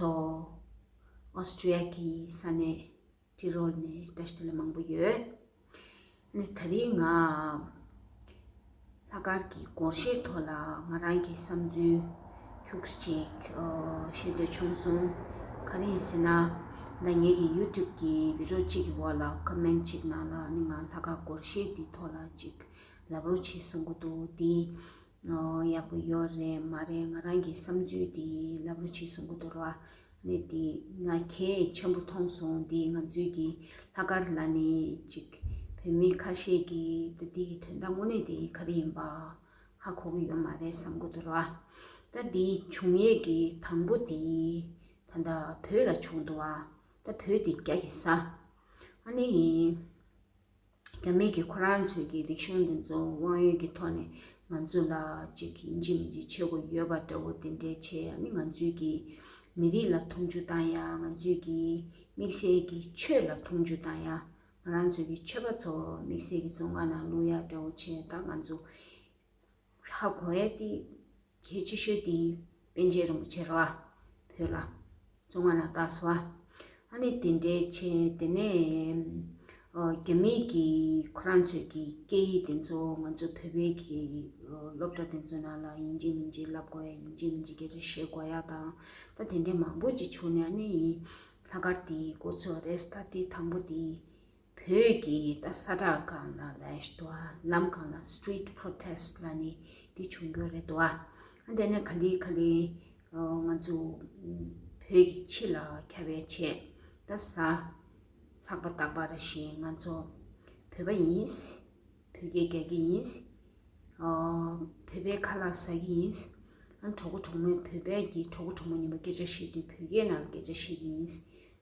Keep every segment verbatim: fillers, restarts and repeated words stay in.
ཚོ། ཨོ་སི་ཀྲི་ཡ་གི་ས་གནས་ཏི་རོལ་ནས་བཀྲ་ཤིས་བདེ་ལེགས་མང་པོ་ཡོད། ནི་ད་རིང་ང་ལྷག་དཀར་གྱི་སྒོར་གཞས་ཐོག་ལ་ང་རང་གི་བསམ་ཚུལ་ཁྱུག་ཅིག་ཨོ་བཤད་འདོད་བྱུང་སོང་། ག་རེ་ཡིན་ཟེར་ན། ད་ངེད་ཀྱི་ཡུ་ཊུབ་ཀྱི་བི་ཌི་ཡོ་གཅིག་གི་འོག་ལ་ཀོ་མེན་ཊི་ཅིག་ནང་ལ་ནི་ང་ལྷག་དཀར་སྒོར་གཞས་འདི་ཐོག་ལ་ཅིག་ལབ་རོགས་བྱེད་གསུང་གི་འདུག་འདི་ཨོ་ཡག་པོ་ཡོད་རེད་མ་རེད། ང་རང་གི་བསམ་ཚུལ་འདི་ལབ་རོགས་བྱེད་གསུང་གི་འདུག་ར། ནི་འདི་ང་གལ་ཆེན་པོ་མཐོང་སོང་། འདི་ང་ཚོའི་གི་ལྷག་དཀར་ལ་ནི་ཅིག་བོད་མི་ཁ་ཤས་ཀྱིས་ད་འདི་གི་དོན་དག་དངོས་གནས་དེ་ག་རེ་ཡིན་པ་ཧ་གོ་གི་ཡོད་མ་རེད་བསམ་གི་འདུག་ར། ད་འདི་བྱུང་ཡས་ཀྱི་དང་པོ་འདི་ད་ལྟ་བོད་ལ་བྱུང་འདུག་བ། ད་བོད་འདི་རྒྱ་གི་ས། ཨ་ནི། རྒྱ་མི་གིས་ཁོ་རང་ཚོའི་གི་རིག་གཞུང་འདི་ཚོ་དབང་ཡོད་ཀྱི་ཐོག་ནས་ང་ཚོ་ལ་ཅིག་ཡིན་གཅིག་མིན་གཅིག་བྱེད་དགོས་ཡོད་པ་འདྲ་བོ་དེ་འདྲས་བྱས། ཨ་ནི་ང་ཚོའི་གི་མི་རིགས་ལ་མཐོང་ཆུང་བཏང་ཡ། ང་ཚོའི་གི་དམིགས་བསལ་གྱི་ཆོས་ལ་མཐོང་ཆུང་བཏང་ཡ། ང་རང་ཚོའི་གི་ཆོས་པ་ཚོ་དམིགས་བསལ་གྱི་བཙོན་ཁང་ནང་བླུག་ཡ་འདྲ་བོ་བྱས། ད་ང་ཚོ་ཧ་གོ་ཡ་དེ་གལ་ཆེ་ཤོས་དེ་པཎ་ཆེན་རིན་པོ་ཆེ་རེད་བ། བོད་ལ་བཙོན་ཁང་ནང་བཏགས་སོང་བ། ཨ་ནི་དེ་འདྲའི་ཆེད་དེ་ནས་ཨ་རྒྱ་མིའི་གི་ཁོ་རང་ཚོའི་གི་སྐད་ཡིག་དེ་ཚོ་ང་ཚོ་བོད་པའི་གི་ཨ་སློབ་གྲྭ་དེ་ཚོ་ནང་ལ་ཡིན་གཅིག་མིན་གཅིག་བསླབ་དགོས་ཡ། ཡིན་གཅིག་མིན་གཅིག་སྐད་ཆ་བཤད་དགོས་ཡ་དང་། ད་དེ་འདྲའི་མང་པོ་ཅིག་བྱུང་ནས། ཨ་ནི་ལྷག་དཀར་དེ་འགོ་ཚུགས་རེད། ད་དེ་དང་པོ་དེ། བོད་ཀྱི་ད་ས་བསྒྲགས་སྒང་ལ་ལས་ཤི་དུ་ལམ་སྒང་ལ་street protest་ལ་ནི་འདི་བྱུང་རྒྱུ་རེད་དོ། ཨ་དེ་ནས་ག་ལེ་ག་ལེ་ང་ཚོ་བོད་ཀྱི་ཕྱི་ལ་ཁྱབ་པའི་ཆེད་ད་གཟའ་ལྷག་པ་རྟག་པ་རེ་བཞིན་ང་ཚོ་བོད་པ་ཡིན། བོད་སྐད་རྒྱག་གི་ཡིན། ཨ་བོད་པའི་ཁ་ལག་ཟ་གི་ཡིན། ཨ་གྲོགས་པོ་གྲོགས་མོའི་བོད་པའི་གི་གྲོགས་པོ་གྲོགས་མོ་ཉིན་པ་སྐད་ཆ་བཤད་དུས་བོད་སྐད་ནང་ལ་སྐད་ཆ་བཤད་ཀྱི་ཡིན།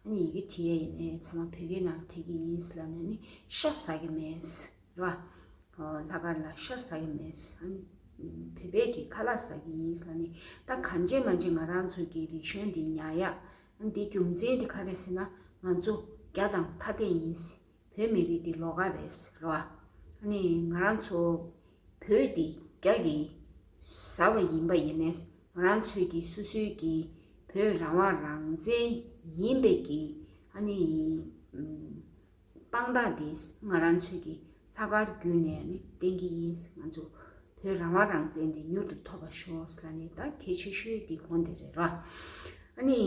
ཨ་ནི་ཡི་གེ་བྲིས་ཡས་ཡིན་ནའི་ཚང་མ་བོད་སྐད་ནང་བྲིས་ཀྱི་ཡིན་ལབ་ནས་ནི་ཤ་ཟ་གི་མེད་རེད་བ། ཨོ་ལྷག་དཀར་ལ་ཤ་ཟ་གི་མེད། ཨ་ནི་བོད་པའི་གི་ཁ་ལག་ཟ་གི་ཡིན་ལབ་ནི། ད་གང་བྱས་མ་བྱས་ང་རང་ཚོའི་གི་རིག་གཞུང་འདི་ཉར་ཡ། ཨ་ནི་འདི་རྒྱུ་མཚན་འདི་ག་རེ་ཟེར་ན། ང་ཚོ་རྒྱ་དང་ཐ་དད་ཡིན། བོད་མི་རིགས་འདི་ལོགས་ཀ་རེད་ཟེར་བ། ཨ་ནི་ང་རང་ཚོ་བོད་འདི་རྒྱ་གིས་ཟ་བ་ཡིན་པ་ཡིན་ནའི། ང་རང་ཚོའི་གི་སོ་སོའི་གི་བོད་རང་དབང་རང་བཙན་ཡིན་པའི་གི་ཨ་ནི་ཨམ་དཔང་རྟགས་འདི་ང་རང་ཚོའི་གི་ལྷག་དཀར་བརྒྱུད་ནས་ཨ་ནི་བསྟན་གི་ཡིན། ང་ཚོ་བོད་རང་དབང་རང་བཙན་འདི་མྱུར་དུ་ཐོབ་པ་ཤོག་ལབ་ནི་ད་གལ་ཆེ་ཤོས་འདི་འོ་འདི་རེད་ར། ཨ་ནི་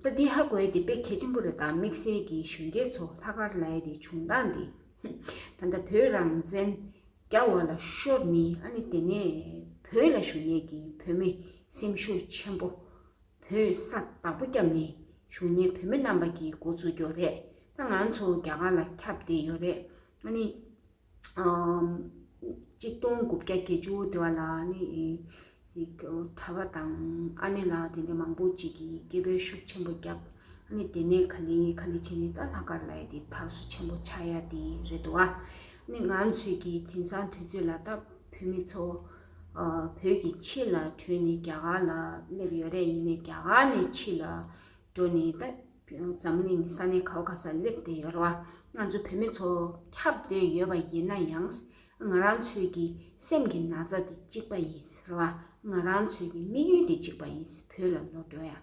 ད་འདི་ཧ་གོ་ཡ་འདི་དཔེ་གལ་ཆེན་པོ་རེད། ད་དམིགས་བསལ་གྱི་གཞོན་སྐྱེས་ཚོ་ལྷག་དཀར་ལབ་ཡ་འདི་བྱུང་སྟངས་འདི་ད་ལྟ་བོད་རང་བཙན་རྒྱ་འོག་ལ་ཤོར་ནི། ཨ་ནི་དེ་ནས་བོད་ལ་བཞུགས་མཁན་གྱི་བོད་མི་སེམས་ཤུགས་ཆེན་པོ། བོད་ས་བདག་པོ་བརྒྱབ་ནས་བཞུགས་མཁན་བོད་མི་རྣམ་པ་གིས་འགོ་བཙུགས་ཀྱི་ཡོད་རེད། ད་ང་ཚོ་རྒྱ་གར་ལ་ཁྱབ་བསྡད་ཡོད་རེད། ཨ་ནི་ཨམ་གཅིག་སྟོང་དགུ་བརྒྱ་བརྒྱད་ཅུ་དེ་བ་ལ་ནི་ཅིག་གྲྭ་པ་དང་ཨ་ནེ་ལགས་དེ་འདྲ་མང་པོ་ཅིག་གིས་སྐད་འབོད་ཤུགས་ཆེན་པོ་བརྒྱབ། ཨ་ནི་དེ་ནས་ག་ལེ་ག་ལེ་བྱས་ནས་ད་ལྷག་དཀར་ལབ་ཡ་དེ་དར་སོ་ཆེན་པོ་ཆགས་ཡ་དེ་རེད་འདུག་ཨ། ཨ་ནི་ང་ཚོས་ཀྱིས་དེང་སང་དུས་ཚོད་ལ་ད་བོད་མི་ཚོ་ཨ་བོད་ཀྱི་ཕྱི་ལ་བྲོས་ནས་རྒྱ་གར་ལ་སླེབས་ཡོད་རེད། ཡིན་ནའི་རྒྱ་གར་ནས་ཕྱི་ལ་འགྲོ་ནས་ད་འཛམ་གླིང་ས་གནས་ག་བ་ག་ས་སླེབས་བསྡད་ཡོད་རེད་བ། ང་ཚོ་བོད་མི་ཚོ་ཁྱབ་བསྡད་ཡོད་པ་ཡིན་ན་ཡང་། ང་རང་ཚོའི་གི་སེམས་ཀྱི་ན་ཚ་དེ་གཅིག་པ་ཡིན་ཟེར་བ། ང་རང་ཚོའི་གི་དམིགས་ཡུལ་དེ་གཅིག་པ་ཡིན། བོད་ལ་ལོག་འགྲོ་ཡ།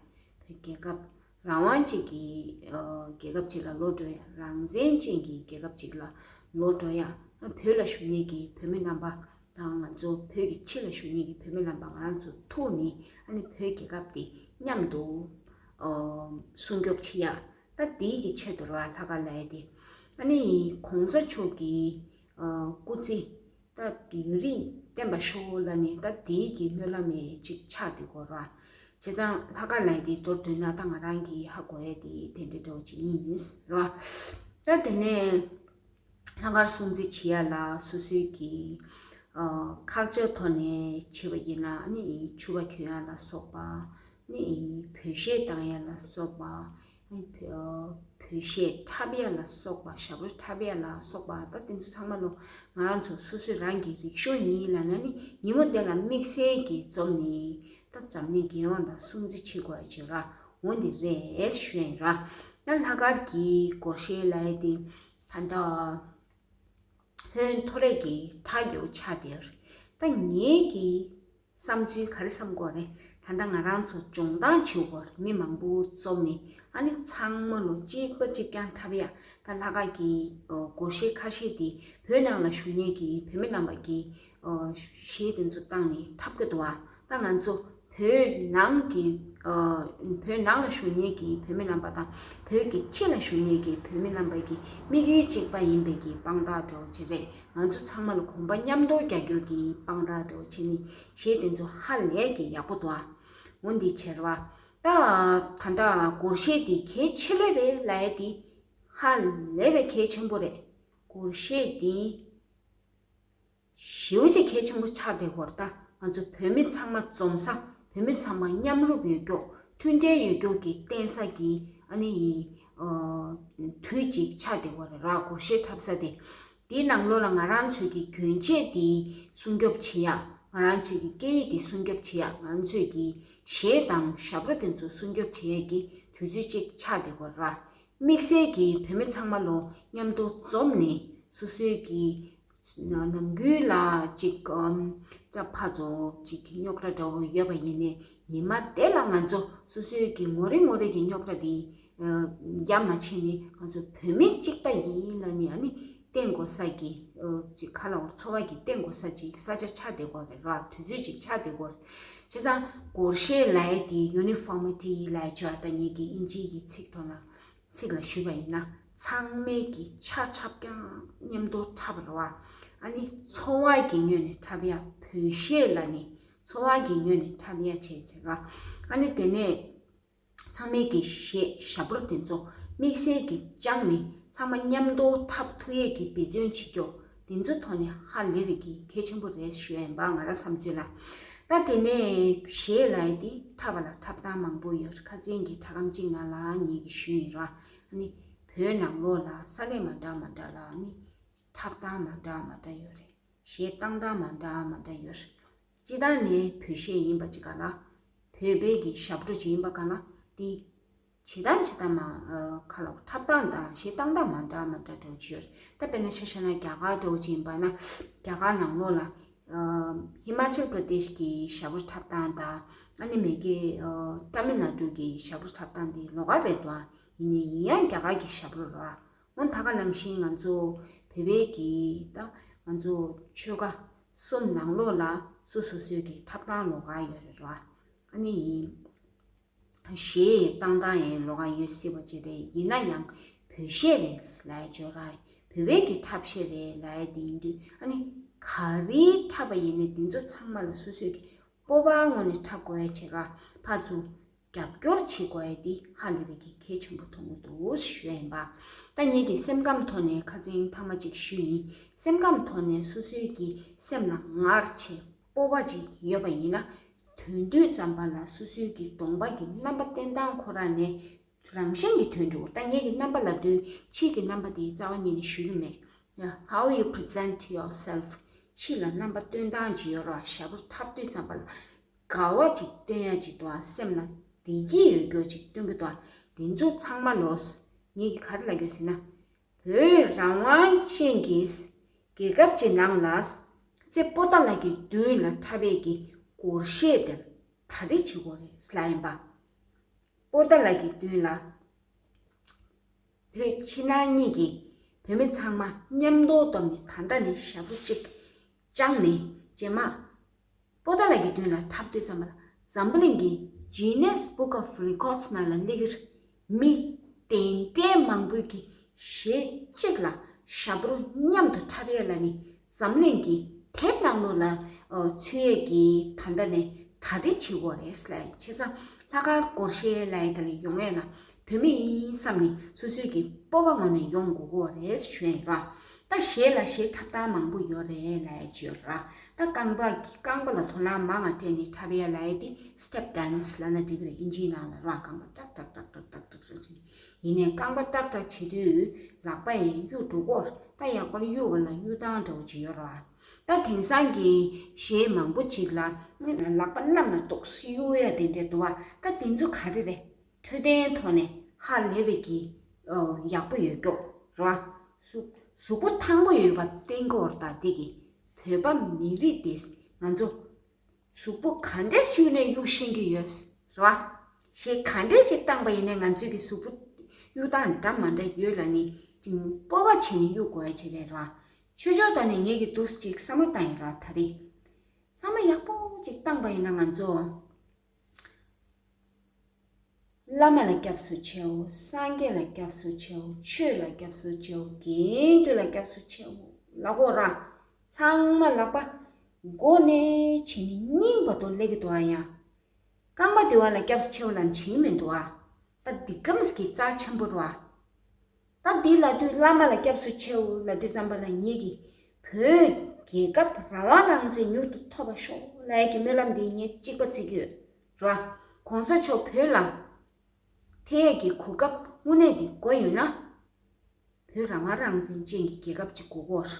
བོད་རྒྱལ་ཁབ་རང་དབང་ཅན་གྱི་ཨ་རྒྱལ་ཁབ་ཅིག་ལ་ལོག་འགྲོ་ཡ། རང་བཙན་ཅན་གྱི་རྒྱལ་ཁབ་ཅིག་ལ་ལོག་འགྲོ་ཡ། བོད་ལ་བཞུགས་མཁན་གྱི་བོད་མི་རྣམ་པ་དང་ང་ཚོ་བོད་ཀྱི་ཕྱི་ལ་བཞུགས་མཁན་གྱི་བོད་མི་རྣམ་པ་ང་རང་ཚོ་ཐུག་ནས་ཨ་ནི་བོད་རྒྱལ་ཁབ་དེ་མཉམ་དུ་ཨ་སྲུང་སྐྱོབ་བྱེད་ཡ། ད་དེའི་གི་ཆེད་དུ་རེད་བ་ལྷག་དཀར་ལབ་ཡ་དེ། ཨ་ནི་གོང་ས་མཆོག་གི་ཨ་སྐུ་ཚེ་ད་ཡུན་རིང་བརྟན་པར་ཤོག་ལབ་ནས་ད་དེའི་གི་སྨོན་ལམ་ཡས་གཅིག་ཆགས་བསྡད་ཀྱི་ཡོད་རེད་བ། བྱས་ཙང་ལྷག་དཀར་ལབ་ཡ་དེ་མདོར་བསྡུས་ན་ད་ང་རང་གིས་ཧ་གོ་ཡ་དེ་དེ་འདྲ་འདྲ་བོ་ཅིག་ཡིན་རེད་བ། ད་དེ་ནས་ལྷག་དཀར་སྲུང་བརྩི་བྱེད་ཡ་ལ་སོ་སོའི་གི་ཨ་ཁལ་ཅར་ཐོག་ནས་བྱེད་པ་ཡིན་ན། ཨ་ནི་ཕྱུ་པ་གྱོན་ཡ་ལ་སོགས་པ། ནི་བོད་གཞས་བཏང་ཡ་ལ་སོགས་པ། ནི་བོད་བོད་གཞས་འཁྲབ་ཡ་ལ་སོགས་པ། ཞབས་བྲོ་འཁྲབ་ཡ་ལ་སོགས་པ། ད་དེ་ཚོ་ཚང་མ་ལོ་ང་རང་ཚོ་སོ་སོའི་རང་གི་རིག་གཞུང་ཡིན་ལབ་ན། ནི་ཉིན་མོ་དེ་ལ་དམིགས་བསལ་གྱིས་འཛོམས་ནས་ད་འཛམ་གླིང་རྒྱལ་ཡོངས་ལ་སྲུང་བརྩི་བྱེད་དགོས་ཡ་ཅིག་ར་འོ་འདི་རེད་ཞུ་ཡ་ཡིན་ར། ད་ལྷག་དཀར་གྱི་སྒོར་གཞས་ལབ་ཡ་དེ་ད་ལྟ་ཧོན་ཐོ་རེ་གི་ཁྲག་རྒྱུ་ཆ་དེར་ད་ངེད་ཀྱི་བསམ་ཚུལ་ག་རེ་བསམ་དགོས་རེད། ད་ལྟ་ང་རང་ཚོ་སྦྱོང་བརྡར་བྱེད་དགོས་མི་མང་པོ་འཛོམས་ནས། ཨ་ནི་ཚང་མ་ལོ་གཅིག་པ་གཅིག་རྐྱང་འཁྲབ་ཡ། ད་ལྷག་དཀར་གྱི་སྒོར་གཞས་ཁ་ཤས་དེ་བོད་ནང་ལ་བཞུགས་མཁན་གྱི་བོད་མི་རྣམ་པ་གྱི་གཞས་དེ་ཚོ་བཏང་ནས་འཁྲབ་ཀྱི་འདུག་ཨ། ད་ང་ཚོ་བོད་ནང་གི་བོད་ནང་ལ་བཞུགས་མཁན་གྱི་བོད་མི་རྣམ་པ་དང་བོད་ཀྱི་ཕྱི་ལ་བཞུགས་མཁན་གྱི་བོད་མི་རྣམ་པ་གི་དམིགས་ཡུལ་གཅིག་པ་ཡིན་པའི་གི་དཔང་རྟགས་འདྲ་བོ་ཅིག་རེད། ང་ཚོ་ཚང་མ་ལ་གོམ་པ་མཉམ་འདོར་རྒྱག་རྒྱུ་གི་དཔང་རྟགས་འདྲ་བོ་བྱས་ནས་གཞས་དེ་ཚོ་ཧ་ལས་ཀྱི་ཡག་པོ་འདུག་ཨ། འོ་འདི་བྱས་ར་བ། ད་ད་ལྟ་སྒོར་གཞས་འདི་གལ་ཆེ་ལོས་རེད་ལབ་ཡ་འདི་ཧ་ལས་པའི་གལ་ཆེན་པོ་རེད། སྒོར་གཞས་འདི་ཞེ་པོ་ཅིག་གལ་ཆེན་པོ་ཆགས་བསྡད་ཡོད་རེད། ད་ང་ཚོ་བོད་མི་ཚང་མ་འཛོམས་ས། བོད་མི་ཚང་མ་མཉམ་རུབ་ཡོད་རྒྱུ། མཐུན་སྒྲིལ་ཡོད་རྒྱུ་གི་བརྟེན་ས་གི་ཨ་ནི་ཡི་དུས་ཅིག་ཆགས་བསྡད་ཡོད་རེད་ར། སྒོར་གཞས་འཁྲབ་ས་དེ། དེའི་ནང་ལོགས་ལ་ང་རང་ཚོའི་གི་གྱོན་ཆས་དེ་སྲུང་སྐྱོབ་བྱེད་ཡ། ང་རང་ཚོའི་གི་སྐད་ཡིག་དེ་སྲུང་སྐྱོབ་བྱེད་ཡ། ང་ཚོའི་གི་གཞས་དང་ཞབས་བྲོ་དེ་ཚོ་སྲུང་སྐྱོབ་བྱེད་ཡ་གི་དུས་ཚོད་ཅིག་ཆགས་བསྡད་ཡོད་རེད་ར། དམིགས་བསལ་གྱིས་བོད་མི་ཚང་མ་ལོ་མཉམ་དུ་འཛོམས་ནས་སོ་སོའི་གི་ནམ་རྒྱུན་ལ་ཅིག་ཙ་ཕ་ཚོ་ཅིག་རྙོག་དྲ་འདྲ་བོ་ཡོད་པ་ཡིན་ནའི་ཉི་མ་དེ་ལ་ང་ཚོ་སོ་སོའི་གི་ངོ་རེ་ངོ་རེ་གི་རྙོག་དྲ་དེ་ཡ་མ་བྱས་ནས་ང་ཚོ་བོད་མི་གཅིག་པ་ཡིན་ལབ་ནས་ཨ་ནི་བསྟན་དགོས་ས་གི་ཅིག་ག་ལ་འོ་འཚོ་བ་གི་བསྟན་དགོས་ས་ཅིག་ས་ཆ་ཆགས་བསྡད་ཡོད་རེད་ར། དུས་ཚོད་ཅིག་ཆགས་བསྡད་ཡོད་རེད། བྱས་ཙང་སྒོར་གཞས་ལབ་ཡ་དེ་ཡུ་ནི་ཕོར་མི་ཊི་ལབ་ཡ་ཅིག་ཡོད་རེད། ད་ངེད་ཀྱི་དབྱིན་ཇིའི་གི་ཚིག་ཐོག་ན། ཚིག་ལ་ཞུས་པ་ཡིན་ན་ཚང་མས་ཀྱི་ཆ་ཆབ་རྐྱང་མཉམ་དུ་འཁྲབ་རེད་བ། ཨ་ནི་འཚོ་བ་གི་ངོས་ནས་འཁྲབ་ཡ། བོད་གཞས་ལབ་ནས་འཚོ་བ་གི་ངོས་ནས་འཁྲབ་ཡ་བྱས་བྱས་ར། ཨ་ནི་དེ་ནས་ཚང་མས་ཀྱི་གཞས་ཞབས་བྲོ་དེ་ཚོ་དམིགས་བསལ་གྱི་སྦྱངས་ནས་ཚང་མ་མཉམ་དུ་འཁྲབ་ཐུབ་ཡས་ཀྱི་འབད་བརྩོན་བྱེད་རྒྱུ་དེ་ཚོའི་ཐོག་ནས་ཧ་ལས་པའི་གི་གལ་ཆེན་པོ་རེད་ཞུ་ཡ་ཡིན་པ་ང་རང་བསམ་ཚུལ་ལ། ད་དེ་ནས་གཞས་ལབ་ཡ་དེ་འཁྲབ་པ་ལ་འཁྲབ་སྟངས་མང་པོ་ཡོད། ཁ་སང་གི་སྒྲ་སྒམ་གཅིག་ནང་ལ་ངེད་ཀྱིས་ཞུས་ཡིན་ར། ཨ་ནི་བོད་ནང་ལོགས་ལ་ས་གནས་མ་འདྲ་མ་འདྲ་ལ་ཨ་ནི་འཁྲབ་སྟངས་མ་འདྲ་མ་འདྲ་ཡོད་རེད། གཞས་བཏང་སྟངས་མ་འདྲ་མ་འདྲ་ཡོད་རེད། སྤྱིར་བཏང་ནས་བོད་གཞས་ཡིན་པ་ཅིག་ག་ལ། བོད་པའི་གི་ཞབས་བྲོ་ཅིག་ཡིན་པ་ག་ལ། དེ་བྱེད་སྟངས་བྱེད་སྟངས་མ་ག་ལ་འཁྲབ་སྟངས་དང་གཞས་བཏང་སྟངས་མ་འདྲ་མ་འདྲ་འདྲ་བོ་ཅིག་ཡོད་རེད། ད་དཔེར་ན་ཆ་བཞག་ན་རྒྱ་གར་འདྲ་བོ་ཅིག་ཡིན་པ་ན། རྒྱ་གར་ནང་ལོགས་ལ་ཧི་མ་ཅལ་པྲ་དེཤ་གི་ཞབས་བྲོ་འཁྲབ་སྟངས་དང་། ཨ་ནི་མ་གི་ཏཱ་མིལ་ནཱ་ཌུ་གི་ཞབས་བྲོ་འཁྲབ་སྟངས་དེ་ལོགས་ཀ་རེད་དོ། ཡིན་ནའི་ཡིན་ཡང་རྒྱ་གར་གི་ཞབས་བྲོ་རེད་བ། འོ་ད་ག་ནང་བཞིན་ང་ཚོ་བོད་པའི་གི་ད་ང་ཚོ་ཆོལ་ཁ་གསུམ་ནང་ལོགས་ལ་སོ་སོ་སོའི་གི་འཁྲབ་སྟངས་ལོགས་ཀ་ཡོད་རེད་བ། ཨ་ནི་ཡིན། གཞས་བཏང་སྟངས་ཡང་ལོགས་ཀ་ཡོད་སྲིད་པ་ཅིག་རེད། ཡིན་ན་ཡང་བོད་གཞས་རེད་ལབ་ཡ་ཅིག་ཡོད་ར། བོད་པའི་གི་འཁྲབ་གཞས་རེད་ལབ་ཡ་དེ་ཡིན་དུས་ཨ་ནི་ག་རེ་འཁྲབ་པ་ཡིན་ནའི་དེ་ཚོ་ཚང་མ་ལ་སོ་སོའི་གི་སྤོབས་པ་ངོས་ནས་འཁྲབ་དགོས་ཡ་བྱེད་ར། ཕར་ཚུར་རྒྱབ་སྐྱོར་བྱེད་དགོས་ཡ་དེ་ཧ་ལས་པའི་གི་གལ་ཆེན་པོ་མཐོང་གི་འདུག་ཞུ་ཡ་ཡིན་པ། ད་ངེད་ཀྱི་སེམས་ཁམས་ཐོག་ནས་ཁ་སང་ཐེངས་མ་གཅིག་ཞུས་ཡིན། སེམས་ཁམས་ཐོག་ནས་སོ་སོའི་གི་སེམས་ལ་ངར་ཆེ་སྤོབས་པ་ཅིག་ཡོད་པ་ཡིན་ན། ཐོན་དུས་ཙམ་པ་ལ་སོ་སོའི་གི་གདོང་པ་གི་རྣམ་པ་བསྟན་སྟངས་ཁོ་རང་ནས་རང་བཞིན་གྱིས་ཐོན་འགྲོ། ད་ངེད་ཀྱི་རྣམ་པ་ལབ་དུས་ཕྱི་གི་རྣམ་པ་དེའི་རྩ་བ་ཉིད་ནས་ཞུ་གི་མེད། ཡ། How you present yourself. ཕྱི་ལ་རྣམ་པ་སྟོན་སྟངས་ཅིག་ཡོད་རེད་བ། ཞབས་བྲོ་འཁྲབ་དུས་ཙམ་པ་ལ་དགའ་བ་ཅིག་སྟོན་ཡ་ཅིག་འདུག་ཨ། སེམས་ལ་བདེ་སྐྱིད་ཡོད་རྒྱུ་ཅིག་སྟོན་གྱི་འདུག་ཨ། དེ་ཚོ་ཚང་མ་ལོས་ངེད་ཀྱིས་ག་རེ་ལབ་རྒྱུ་ཟེར་ན། བོད་རང་དབང་ཅན་གྱི་རྒྱལ་ཁབ་ཅིག་ནང་ལ་རྩེ་པོ་ཏཱ་ལ་གི་མདུན་ལ་འཁྲབ་པའི་གི་སྒོར་གཞས་དེར་གྲ་སྒྲིག་བྱེད་དགོས་རེད་ལབ་ཡིན་པ། པོ་ཏཱ་ལ་གི་མདུན་ལ་བོད་ཕྱི་ནང་གཉིས་ཀྱི་བོད་མི་ཚང་མ་མཉམ་དུ་བསྡོམས་ནས་ད་ལྟ་ནས་ཞབས་བྲོ་གཅིག་བཅངས་ནས་རྗེས་མ་པོ་ཏཱ་ལ་གི་མདུན་ལ་འཁྲབ་དུས་ཙམ་པ་ལ་འཛམ་བུ་གླིང་གི་Guinness Book of Records ནང་ལ་སླེབས་ཀྱི་རེད། མི་དེ་འདྲའི་མང་པོའི་གི་གཞས་གཅིག་ལ་ཞབས་བྲོ་མཉམ་དུ་འཁྲབ་ཡས་ལ་ནི་འཛམ་གླིང་གི་དེབ་ནང་ལོགས་ལ་ཨོ་ཚུད་ཡས་ཀྱི་ད་ལྟ་ནས་གྲ་སྒྲིག་བྱེད་དགོས་རེད་ལབ་ཡ། བྱས་ཙང་ལྷག་དཀར་སྒོར་གཞས་ལབ་ཡ་དེ་ལ་ཡོང་ཡས་ལ་བོད་མི་ཡིན་བསམ་ནས་སོ་སོའི་གི་སྤོབས་པ་ངོས་ནས་ཡོང་དགོས་ཀྱི་རེད་ཞུ་ཡས་ར། ད་གཞས་ལ་གཞས་འཁྲབ་སྟངས་མང་པོ་ཡོད་རེད་ལབ་ཡ་ཅིག་ཡོད་ར། ད་རྐང་པ་གི་རྐང་པ་ལ་དོ་སྣང་མང་ང་སྤྲད་ནས་འཁྲབ་ཡས་ལབ་ཡ་དེ་step dance ལབ་ན་འགྲིག་གི་རེད། ཨིན་ཇིའི་ནང་ལ་ར། རྐང་པ་ཏག་ཏག་ཏག་ཏག་ཏག་ཏག་ཟེར་གྱིན། ཡིན་ནའི་རྐང་པ་ཏག་ཏག་བྱེད་དུས་ལག་པ་ཡིས་གཡུག་འགྲོ་གོ། ད་ཡག་པོ་གཡུག་པ་ལ་གཡུག་སྟངས་འདྲ་བོ་ཅིག་ཡོད་རེད་བ། ད་དེང་སང་གི་གཞས་མང་པོ་ཅིག་ལ་ལག་པ་གནམ་ལ་ཏོག་ཙམ་གཡུག་ཡ་དེ་འདྲ་འདུག་བ། ད་དེ་ཚོ་ག་རེ་རེད། འཕྲོད་བསྟེན་ཐོག་ནས་ཧ་ལས་པའི་གི་ཨོ་ཡག་པོ་ཡོད་རྒྱུ་རེད་བ། གཟུགས་གཟུགས་པོ་ཐང་པོ་ཡོད་པ་བསྟན་གྱི་ཡོད་རེད། ད་དེ་གི་བོད་པ་མི་རིགས་དེ་ང་ཚོ་ གཟུགས་པོ་ག་འདྲས་གཡུག་ནས་གཡུག་ཤེས་ཀྱི་ཡོད་རེད་བ། གཞས་ག་འདྲས་ཞིག་བཏང་པ་ཡིན་ནའི་ང་ཚོའི་གི་གཟུགས་པོ་གཡུག་སྟངས་འདྲ་མ་འདྲ་ཡོད་ལ་ནི་ཅིག་སྤོབས་པ་བྱས་ནས་གཡུག་དགོས་ཡ་ཅིག་རེད་ར། ཆོས་ཕྱོགས་ཐོག་ནས་ངེད་ཀྱིས་འདུག་ཅིག་བསམ་བློ་བཏང་ཡིན་ར། ད་རེས་བསམ་བློ་ཡག་པོ་ཅིག་བཏང་པ་ཡིན་ན་ང་ཚོ། བླ་མ་ལ་སྐྱབས་སུ་མཆིའོ། སངས་རྒྱས་ལ་སྐྱབས་སུ་མཆིའོ། ཆོས་ལ་སྐྱབས་སུ་མཆིའོ། དགེ་འདུན་ལ་སྐྱབས་སུ་མཆིའོ་ལབ་དགོས་ར། ཚང་མ་ལག་པ་མགོ་ནས་བྱས་ནས་སྙིང་བར་དུ་སླེབས་ཀྱི་འདུག་ཨ། ཡང་རྐང་པ་དེ་བ་ལ་སྐྱབས་སུ་མཆིའོ་ལབ་བྱེད་ཀྱི་མི་འདུག་ཨ། ད་འདི་གམ་གྱི་རྩ་ཆེན་པོ་རེད་བ། ད་འདི་ལབ་དུས་བླ་མ་ལ་སྐྱབས་སུ་མཆིའོ་ལབ་དུས་ཙམ་པ་ལ་ངེད་ཀྱིས་བོད་རྒྱལ་ཁབ་རང་དབང་རང་བཙན་མྱུར་དུ་ཐོབ་པ་ཤོག་ལབ་ཡ་གི་སྨོན་ལམ་འདི་ངས་གཅིག་པ་བརྩི་གི་ཡོད་ར། གོང་ས་མཆོག་བོད་ལ་ཐེབས་ཡ་གི་གོ་སྐབས་དངོས་གནས་འདི་དགོས་ཡོད་ན། བོད་རང་དབང་རང་བཙན་ཅན་གྱི་རྒྱལ་ཁབ་ཅིག་དགོས་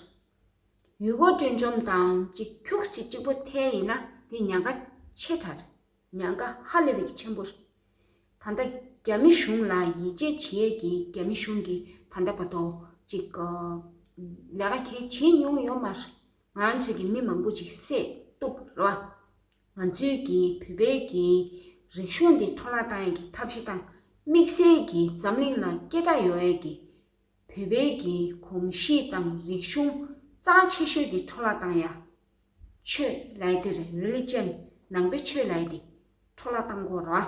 ཀྱི་ཡོད་རེད། ཡུལ་སྐོར་སྤྲོ་འཆམ་དང་གཅིག་ཁྱུག་ཅིག་གཅིག་པོ་ཐེབས་ཡིན་ན་འདི་ཉེན་ཁ་ཆེ་དྲགས་རེད། ཉེན་ཁ་ཧ་ལས་པའི་གི་ཆེན་པོ་རེད། ད་ལྟ་རྒྱ་མི་གཞུང་ལ་ཡིད་ཆེས་བྱེད་ཡས་ཀྱི་རྒྱ་མི་གཞུང་གིས་ད་ལྟ་བར་དུ་ཅིག་ཨ། ལས་ཀ་གལ་བྱེད་མྱོང་ཡོད་མ་རེད། ང་རང་ཚོའི་གི་མི་མང་པོ་ཅིག་བསད་གཏུབ་རེད་བ། ང་ཚོའི་གི་བོད་པའི་གི་རིག་གཞུང་འདི་འཕྲོ་བརླག་བཏང་ཡས་ཀྱི་ཐབས་ཤེས་དང་དམིགས་བསལ་གྱི་འཛམ་གླིང་ལ་སྐད་གྲགས་ཡོད་ཡས་ཀྱི་བོད་པའི་གི་གོམས་གཤིས་དང་རིག་གཞུང་རྩ་ཆེ་ཤོས་དེ་འཕྲོ་བརླག་བཏང་ཡ། ཆོས་ལབ་ཡ་དེ་རེད། རི་ལི་ཇན། ནང་པའི་ཆོས་ལབ་ཡ་དེ་འཕྲོ་བརླག་བཏང་དགོས་རེད་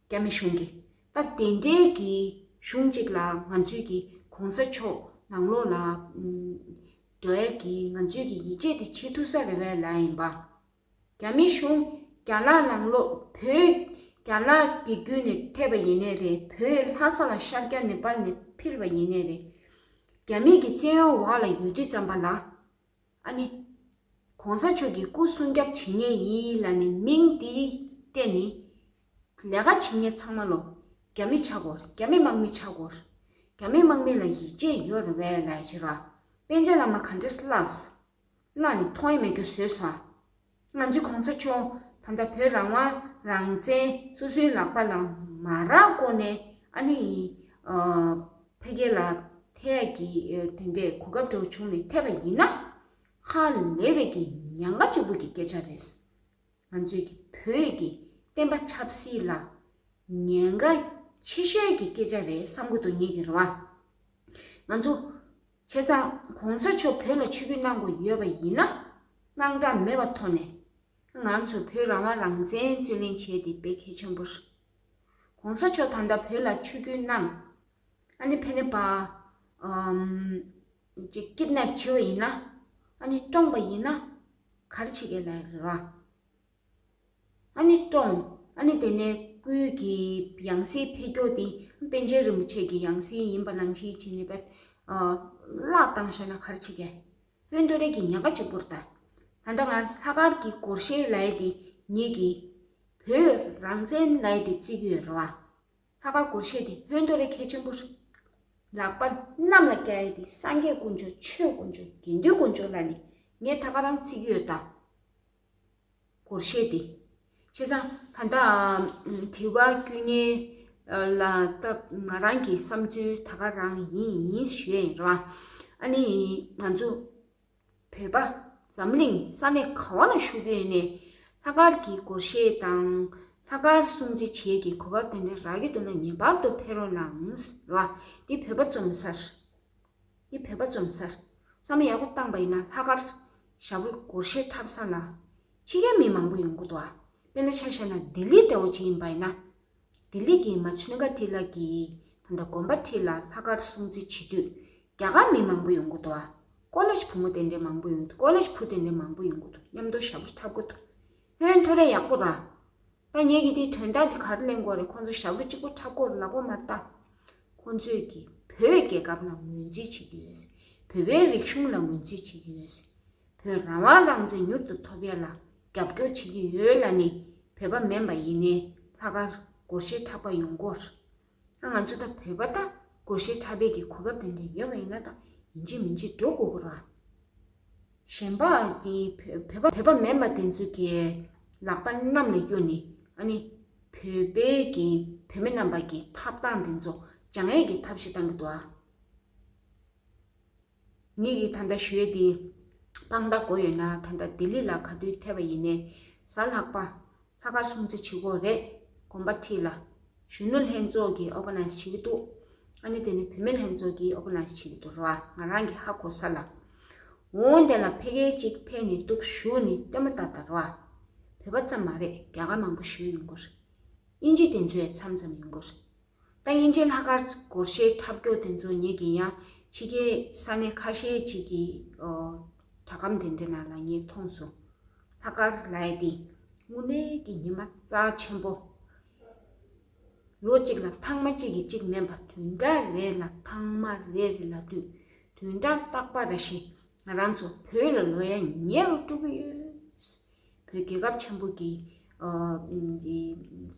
བ། རྒྱ་མི་གཞུང་གིས། ད་དེ་འདྲའི་གི་གཞུང་གཅིག་ལ་ང་ཚོའི་གི་གོང་ས་མཆོག་ནང་ལོགས་ལ་ཨམ། འགྲོ་ཡ་གི་ང་ཚོའི་གི་ཡིད་ཆེས་དེ་བྱེད་ཐུབ་ས་རེད་པས་ལབ་ཡིན་པ། རྒྱ་མི་གཞུང་རྒྱ་ནག་ནང་ལོགས་བོད་རྒྱ་ནག་གི་བརྒྱུད་ནས་ཐེབས་པ་ཡིན་ནའི་རེད། བོད་ལྷ་ས་ལ་ཤར་རྒྱག་ནེ་པཱལ་ནས་འཕུར་བ་ཡིན་ནའི་རེད། རྒྱ་མི་གི་བཙན་གཡོག་འོག་ལ་ཡོད་དུས་ཙམ་པ་ལ། ཨ་ནི། གོང་ས་མཆོག་གི་སྐུ་སྲུང་སྐྱོབ་བྱེད་མཁན་ཡིན་ལབ་ནས་མིང་འདི་སྤྲད་ནས། ལས་ཀ་བྱེད་མཁན་ཚང་མ་ལོ། རྒྱ་མི་ཆགས་དགོས། རྒྱ་མི་དམག་མི་ཆགས་དགོས། རྒྱ་མི་དམག་མི་ལ་ཡིད་ཆེས་ཡོད་རེད་པས་ལབ་བྱས་ར། པཎ་ཆེན་བླ་མ་ག་འདྲས་ལབས། ལབ་ནས་མཐོང་ཡ་མེད་རྒྱུ་བཟོས་སོང་། ང་ཚོའི་གོང་ས་མཆོག་ད་ལྟ་བོད་རང་དབང་རང་བཙན་སོ་སོའི་ལག་པ་ལ་མ་རག་གོང་ནས་ཨ་ནི་ཨ། ཕ་གི་ལ་ཐེབས་ཡ་གི་དེ་འདྲའི་གོ་སྐབས་འདྲ་བོ་བྱུང་ནས་ཐེབས་པ་ཡིན་ན། ཧ་ལས་པའི་གི་ཉེན་ཁ་ཆེན་པོ་གི་སྐད་ཆ་རེད། ང་ཚོའི་གི་བོད་ཀྱི་བསྟན་པ་ཆབ་སྲིད་ལ་ཉེན་ཁ་ཆེ་ཤོས་ཀྱི་སྐད་ཆ་རེད་བསམ་གི་འདུག་ངེད་ཀྱི་རེད་བ། ང་ཚོ་བྱས་ཙང་གོང་ས་མཆོག་བོད་ལ་ཆིབས་བསྒྱུར་གནང་དགོས་ཡོད་པ་ཡིན་ན། དངངས་སྐྲག་མེད་པ་ཐོག་ནས་ང་རང་ཚོ་བོད་རང་དབང་རང་བཙན་རྩོད་ལེན་བྱས་ཏེ་དཔེ་གལ་ཆེན་པོ་རེད། གོང་ས་མཆོག་ད་ལྟ་བོད་ལ་ཆིབས་བསྒྱུར་གནང་། ཨ་ནི་ཕ་ནི་པ། ཨམ། ཅིག་ཀིད་ནེབ་བྱས་པ་ཡིན་ན། ཨ་ནི་བཀྲོངས་པ་ཡིན་ན། ག་རེ་བྱེད་ཀྱི་ལབ་རེད་བ། ཨ་ནི་བཀྲོངས། ཨ་ནི་དེ་ནས་སྐུའི་གི་ཡང་སྲིད་ཕེབས་རྒྱུ་དེ་པཎ་ཆེན་རིན་པོ་ཆེ་གི་ཡང་སྲིད་ཡིན་པ་ནང་བཞིན་བྱས་ནས་པ། ཨ། བརླག་བཏང་བཞག་ན་ག་རེ་བྱེད་ཀྱི། ཧོན་ཏོ་རེ་གི་ཉག་ག་གཅིག་པུར་ད། ད་ལྟ་ང་ལྷག་དཀར་གྱི་སྒོར་གཞས་ལབ་ཡ་དེ་ངེད་ཀྱི་བོད་རང་བཙན་ལབ་ཡ་དེ་བརྩི་གི་ཡོད་རེད་བ། ལྷག་དཀར་སྒོར་གཞས་དེ་ཧོན་ཏོ་རེ་གལ་ཆེན་པོ་རེད། ལག་པ་གནམ་ལ་བཀྱག་ཡ་དེ་སངས་རྒྱས་དཀོན་མཆོག་ཆོས་དཀོན་མཆོག་དགེ་འདུན་དཀོན་མཆོག་ལབ་ནས་ངས་ད་ག་རང་བརྩི་གི་ཡོད་ད། སྒོར་གཞས་དེ། བྱས་ཙང་ད་ལྟ་དྲི་བ་བསྐྱོན་མཁན་ལ་སྟབས་ང་རང་གི་བསམ་ཚུལ་ད་ག་རང་ཡིན་ཡིན་ཞུ་ཡ་ཡིན་རེད་བ། ཨ་ནི་ང་ཚོ་བོད་པ་འཛམ་གླིང་ས་གནས་ག་བ་ན་བཞུགས་ཡོད་ནས་ལྷག་དཀར་གྱི་སྒོར་གཞས་དང་ལྷག་དཀར་སྲུང་བརྩི་བྱེད་ཀྱི་གོ་སྐབས་དེ་འདྲ་རག་གི་འདུག་ན་ངེས་པར་དུ་ཕེབས་རོགས་གནང་རེད་བ། འདི་བོད་པ་རྩོམ་ས་རེད། འདི་བོད་པ་རྩོམ་ས་རེད། བསམ་བློ་ཡག་པོ་བཏང་པ་ཡིན་ན་ལྷག་དཀར་ཞབས་བྲོ་སྒོར་གཞས་འཁྲབ་ས་ལ། ཕྱི་རྒྱལ་མི་མང་པོ་ཡོང་གི་འདུག་ཨ། དཔེར་ན་ཆ་བཞག་ན་ལྡི་ལི་འདྲ་བོ་ཅིག་ཡིན་པ་ཡིན་ན། ལྡི་ལི་གི་མ་ཆུ་ནུ་ཀ་ཊི་ལ་གི་ད་ལྟ་དགོན་པ་ཁྲི་ལ་ལྷག་དཀར་སྲུང་བརྩི་བྱེད་དུས་རྒྱ་གར་མི་མང་པོ་ཡོང་གི་འདུག་ཨ། ཀོ་ལེཇ་བུ་མོ་དེ་འདྲའི་མང་པོ་ཡོང་གི་འདུག་ཀོ་ལེཇ་བུ་དེ་འདྲའི་མང་པོ་ཡོང་གི་འདུག་མཉམ་དུ་ཞབས་བྲོ་འཁྲབ་གི་འདུག་ཧོན་ཐོ་རེ་ཡག་པོ་ར། ད་ངེད་ཀྱིས་དེའི་དོན་དག་དེ་ག་རེ་གླེང་དགོས་རེད། ཁོང་ཚོ་ཞབས་བྲོ་གཅིག་པུ་འཁྲབ་དགོས་རེད་ལབ་དགོས་མ་རེད་ད། ཁོང་ཚོས་ཀྱིས་བོད་རྒྱལ་ཁབ་ལ་ངོས་འཛིན་བྱེད་ཀྱི་ཡོད། བོད་པའི་རིག་གཞུང་ལ་ངོས་འཛིན་བྱེད་ཀྱི་ཡོད། བོད་རང་དབང་རང་བཙན་མྱུར་དུ་ཐོབ་ཡ་ལ་རྒྱབ་སྐྱོར་བྱེད་ཀྱི་ཡོད་ལབ་ནས་བོད་པ་མིན་པ་ཡིན་ནའི་ལྷག་དཀར་སྒོར་གཞས་འཁྲབ་པ་ཡོང་གི་རེད། ང་ཚོ་ད་བོད་པ་ད་སྒོར་གཞས་འཁྲབ་པའི་གི་གོ་སྐབས་དེ་འདྲ་ཡོད་པ་ཡིན་ན་ད་ཡིན་གཅིག་མིན་གཅིག་འགྲོ་དགོས་ཀྱི་རེད། གཞན་པ་དེ་བོད་བོད་པ་བོད་པ་མིན་པ་དེ་ཚོ་གི་ལག་པ་གནམ་ལ་གཡོ་ནས་ཨ་ནི་བོད་པའི་གི་བུད་མེད་རྣམ་པ་གི་འཁྲབ་སྟངས་དེ་ཚོ་སྦྱང་ཡས་ཀྱི་ཐབས་ཤེས་བཏང་གི་འདུག་ཨ། ངེད་ཀྱིས་ད་ལྟ་ཞུ་ཡས་དེ་ དཔང་རྟགས་དགོས་ཡོད་ན་ད་ལྟ་ལྡི་ལི་ལ་ག་དུས་ཐེབས་པ་ཡིན་ནའི་གཟའ་ལྷག་པ་ལྷག་དཀར་སྲུང་བརྩི་བྱེད་དགོས་རེད། དགོན་པ་ཁྲིད་ལ་གཞོན་ནུ་ལྷན་ཚོགས་ཀྱིས་ཨོ་ག་ནའི་བྱེད་ཀྱི་འདུག་ཨ་ནི་དེ་ནི་བུད་མེད་ལྷན་ཚོགས་ཀྱིས་ཨོ་ག་ནའི་བྱེད་ཀྱི་འདུག་ར། ང་རང་གི་ཧ་གོ་ས་ལ། འོང་དེ་ལ་ཕ་གིར་གཅིག་ཕེབས་ནས་འདུག་བཞུགས་ནས་ལྟད་མོ་ལྟ་ལྟ་ར། བོད་པ་ཙམ་མ་རེད། རྒྱ་གར་མང་པོ་བཞུགས་ཡོང་གི་རེད། དབྱིན་ཇི་དེ་ཚོ་ཡང་མཚམས་མཚམས་ཡོང་གི་རེད། ད་དབྱིན་ཇིའི་ལྷག་དཀར་སྒོར་གཞས་འཁྲབ་སྐྱོར་དེ་ཚོ་ངེད་ཀྱིས་ཡང་ཕྱི་རྒྱལ་ས་གནས་ཁ་ཤས་ཅིག་གི་ཨོ་དྲ་སྒམ་དེ་འདྲའི་ནང་ལ་ངས་མཐོང་སོང་། ལྷག་དཀར་ལབ་ཡ་དེ་དངོས་གནས་ཀྱི་ཉི་མ་རྩ་ཆེན་པོ། ལོ་གཅིག་ལ་ཐེངས་མ་གཅིག་གིས་གཅིག་མིན་པ་བདུན་ཕྲག་རེ་ལ་ཐེངས་མ་རེ་རེ་ལ་དུས་བདུན་ཕྲག་རྟག་པ་རེ་བཞིན་ང་རང་ཚོ་བོད་ལ་ལོག་ཡ་ཉེ་རུ་འགྲོ་གི་ཡོད། བོད་རྒྱལ་ཁབ་ཆེན་པོ་གི་ཨ་འདི་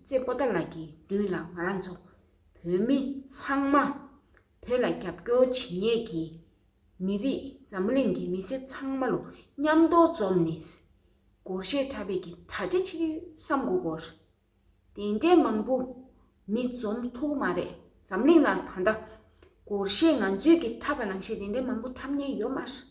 རྩེ་པོ་ཏཱ་ལ་གི་མདུན་ལ་ང་རང་ཚོ་བོད་མི་ཚང་མ་བོད་ལ་རྒྱབ་སྐྱོར་བྱེད་མཁན་གྱི་མི་རིགས་འཛམ་བུ་གླིང་གི་མི་སེར་ཚང་མ་ལོ་མཉམ་དུ་འཛོམས་ནས་སྒོར་གཞས་འཁྲབ་པའི་གི་གྲ་སྒྲིག་བྱེད་ཀྱི་བསམ་དགོས་སྐོར། དེ་འདྲའི་མང་པོ་མི་འཛོམས་ཐུབ་མ་རེད། འཛམ་གླིང་ལ་ད་ལྟ་སྒོར་གཞས་ང་ཚོའི་གི་འཁྲབ་པ་ནང་བཞིན་དེ་འདྲའི་མང་པོ་འཁྲབ་མཁན་ཡོད་མ་རེད།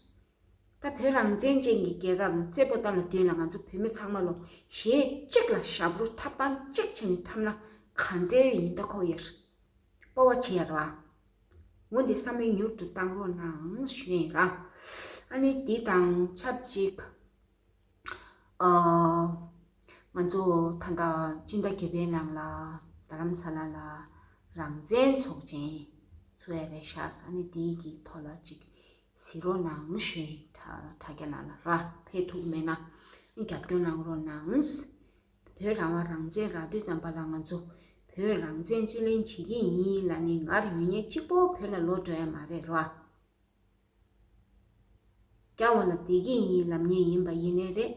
ད་བོད་རང་བཙན་ཅན་གྱི་རྒྱལ་ཁབ་ལ་རྩེ་པོ་ཏཱ་ལ་མདུན་ལ་ང་ཚོ་བོད་མི་ཚང་མ་ལོ་གཞས་གཅིག་ལ་ཞབས་བྲོ་འཁྲབ་སྟངས་གཅིག་བྱས་ནས་འཁྲབ་ན་ག་འདྲའི་ཡིན་ད་ཁོ་ཡར་སྤོབས་པ་བྱེད་ཡ་ར། འོ་འདི་བསམ་བློ་མྱུར་དུ་བཏང་རོགས་གནང་ཞུ་ཡིན་ར། ཨ་ནི་འདི་དང་ཆབས་ཅིག་ཨ། ང་ཚོ་ད་ལྟ་སྤྱི་ཟླ་བརྒྱད་པའི་ནང་ལ་རྡ་རམ་ས་ལ་ལ་རང་བཙན་ཚོགས་ཆེན་ཚོགས་ཡ་རེད་ཤག་ཨ་ནི་དེའི་གི་ཐོག་ལ་ཅིག་གཟིགས་རོགས་གནང་ཞུ་ཡིན། དྲ་དྲ་རྒྱ་ནང་ལ་ར་ཕེབས་ཐུབ་མེད་ན་རྒྱབ་སྐྱོར་གནང་རོགས་གནང་། བོད་རང་དབང་རང་བཙན་རག་དུས་ཙམ་པ་ལ་ང་ཚོ་བོད་རང་བཙན་རྩོད་ལེན་བྱེད་ཀྱི་ཡིན་ལབ་ནས་ངར་ཡོད་མཁན་གཅིག་པོ་བོད་ལ་ལོག་འགྲོ་ཡ་མ་རེད་ར། རྒྱ་འོག་ལ་བསྡད་ཀྱི་ཡིན་ལབ་མཁན་ཡིན་པ་ཡིན་ནའི་རེད།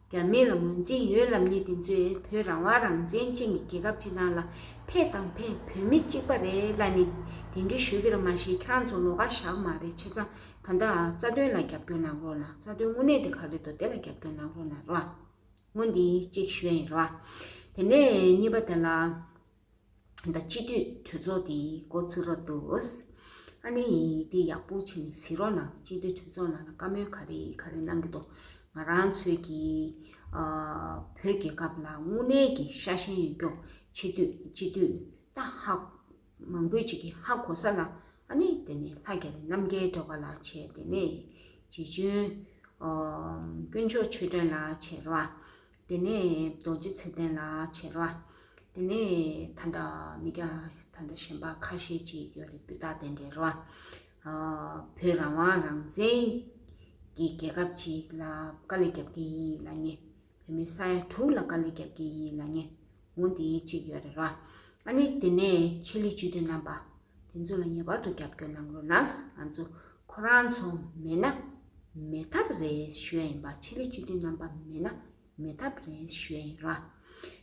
རྒྱ་མི་ལ་ངོས་འཛིན་ཡོད་ལབ་མཁན་དེ་ཚོས་བོད་རང་དབང་རང་བཙན་ཅན་གྱི་རྒྱལ་ཁབ་ཅིག་ནང་ལ་ཕེབས་དང་ཕེབས། བོད་མི་གཅིག་པ་རེད་ལབ་ནས་གདན་འདྲེན་ཞུ་གི་རེད། མ་གཞི་ཁྱེད་རང་ཚོ་ལོགས་ཀ་བཞག་མ་རེད། བྱས་ཙང་ད་ལྟ་རྩ་དོན་ལ་རྒྱབ་སྐྱོར་གནང་རོགས་གནང་། རྩ་དོན་དངོས་གནས་དེ་ག་རེ་འདུག་དེ་ལ་རྒྱབ་སྐྱོར་གནང་རོགས་གནང་རོགས། འོ་འདི་གཅིག་ཞུ་ཡ་ཡིན་ར། དེ་ནས་གཉིས་པ་དེ་ལ། ད་སྤྱི་འཐུས་གྲོས་ཚོགས་དེ་འགོ་ཚུགས་རོགས་འདུག་ཨ་ནི་དེ་ཡག་པོ་བྱས་ནས་གཟིགས་རོགས་གནང་། སྤྱི་འཐུས་གྲོས་ཚོགས་ནང་ལ་བཀའ་མོལ་ག་རེ་ག་རེ་གནང་གི་འདུག་ང་རང་ཚོའི་གི་ཨ་བོད་རྒྱལ་ཁབ་ལ་དངོས་གནས་ཀྱི་ཤ་ཞེན་ཡོད་མཁན་སྤྱི་འཐུས་སྤྱི་འཐུས་ད་ཧ་མང་པོའི་ཅིག་གི་ཧ་གོ་ས་ལ། ཨ་ནི་དེ་ནས་ལྷ་རྒྱ་རི་རྣམ་རྒྱལ་སྒྲོལ་དཀར་ལགས་བྱས། དེ་ནས་རྗེ་བཙུན་ཨོ་དཀོན་མཆོག་ཆོས་སྒྲོན་ལགས་བྱས་ར། དེ་ནས་རྡོ་རྗེ་ཚེ་བརྟན་ལགས་བྱས་ར། དེ་ནས་ད་ལྟ་མི་སྐྱ་ད་ལྟ་གཞན་པ་ཁ་ཤས་ཅིག་ཡོད་རེད། སྤུས་དག་དེ་འདྲས་ར། ཨ་བོད་རང་དབང་རང་བཙན་གྱི་རྒྱལ་ཁབ་ཅིག་ལ་དཀའ་ལས་རྒྱབ་ཀྱི་ཡིན་ལབ་མཁན། བོད་མི་ས་ཡ་དྲུག་ལ་དཀའ་ལས་རྒྱབ་ཀྱི་ཡིན་ལབ་མཁན། འོ་འདི་གཅིག་ཡོད་རེད་ར། ཨ་ནི་དེ་ནས་ཆེད་ལས་སྤྱི་འཐུས་རྣམ་པ་དེ་ཚོ་ལ་ངེས་པར་དུ་རྒྱབ་སྐྱོར་གནང་རོགས་གནང་། ང་ཚོ་ཁོ་རང་ཚོ་མེད་ན་མེད་ཐབས་རེད་ཞུ་ཡ་ཡིན་པ། ཆེད་ལས་སྤྱི་འཐུས་རྣམ་པ་མེད་ན་མེད་ཐབས་རེད་ཞུ་ཡ་ཡིན་ར།